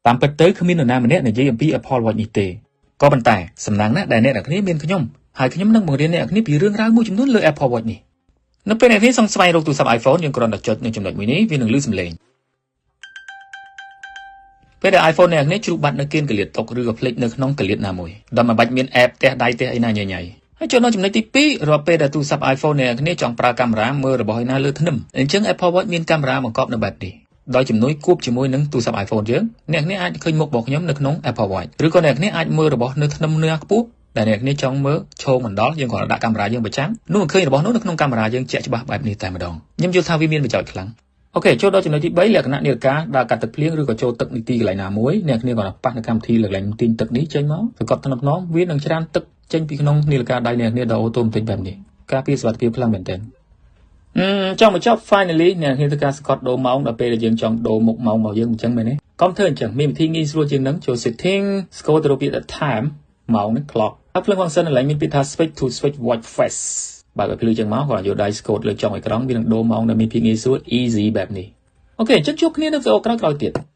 តាមពិតទៅគ្មាននរណាម្នាក់និយាយអំពី Apple Watch នេះទេក៏ប៉ុន្តែសំណាងណាស់ដែលអ្នកទាំងគ្នាមានខ្ញុំហើយខ្ញុំនឹងបង្រៀនអ្នកទាំងគ្នាពីរឿងរ៉ាវមួយចំនួនលើ Apple Watch នេះនៅពេលអ្នកគ្នាសង្ស្វែងរកទូរស័ព្ទ iPhone យើងគ្រាន់តែចុចនៅចំណុចមួយនេះវានឹងឮសំឡេងពេលដែល iPhone អ្នកគ្នាជ្រុះបាត់នៅគៀនកលៀតតុកឬក៏ភ្លេចនៅក្នុងកលៀតណាមួយដោយមិនបាច់មាន app ផ្ទះដៃផ្ទះអីណាញ៉ៃញ៉ៃហើយចូលដល់ចំណុចទី2រាល់ពេលដែលទូរស័ព្ទ iPhone អ្នកគ្នាចង់ប្រើកាមេរ៉ាមើលរបស់ឯណាលើធ្នឹមអញ្ចឹង Apple Watch មានកាមេរ៉ាបង្កប់នៅបែបនេះដោយជំនួយគួបជាមួយនឹងទូរស័ព្ទ iPhone យើងអ្នកគ្នាអាចឃើញមុខរបស់ខ្ញុំនៅក្នុង Apple Watch ឬក៏អ្នកគ្នាអាចមើលរបស់នៅធ្នឹមនឿខ្ពស់ដែលអ្នកគ្នាចង់មើលឈោងមិនដល់យើងគ្រាន់តែដាក់កាមេរ៉ាយើងប្រចាំនោះនឹងឃើញរបស់នោះនៅក្នុងកាមេរ៉ាយើងជាក់ច្បាស់បែបនេះតែម្ដងខ្ញុំយល់ថាវាមានប្រយោជន៍ខ្លាំង OK ចូលដល់ចំណុចទី3លក្ខណៈនាឡិកាដើរកាត់ទឹកភ្លៀងឬក៏ចូលទឹកនីតិកន្លែងណាមួយអ្នកគ្នាគាត់ប៉ះនៅកម្មវិធីកន្លែងទាញទឹកនេះចេញមកសង្កត់ថ្នមថ្នមវានឹងច្រានទឹកចេញពីក្នុងនាឡិកាដៃអ្នកគ្នាដល់automatic បែបនេះការពារសុវត្ថិភាពខ្លាំងមែនទែនអឺចង់បញ្ចប់ finally អ្នកគ្នាធ្វើការសង្កត់ដូរម៉ោងដល់ពេលដែលយើងចង់ដូរមុខម៉ោងរបស់យើងអញ្ចឹងមែនទេកុំធ្វើអញ្ចឹងមានវិធីងាយស្រួលជាងនឹងចូល setting scroll ទៅរកពាក្យថា time ម៉ោងនេះ clock ហើយភ្លើង function កន្លែងមានពាក្យថា switch to switch watch face បើកឲ្យភ្លឺចឹងមកគាត់យកដៃ scroll លើចុងអេក្រង់វានឹងដូរម៉ោងដែលមានភាពងាយស្រួល easy បែបនេះOK អញ្ចឹងជួបគ្នានៅវីដេអូក្រោយៗទៀត។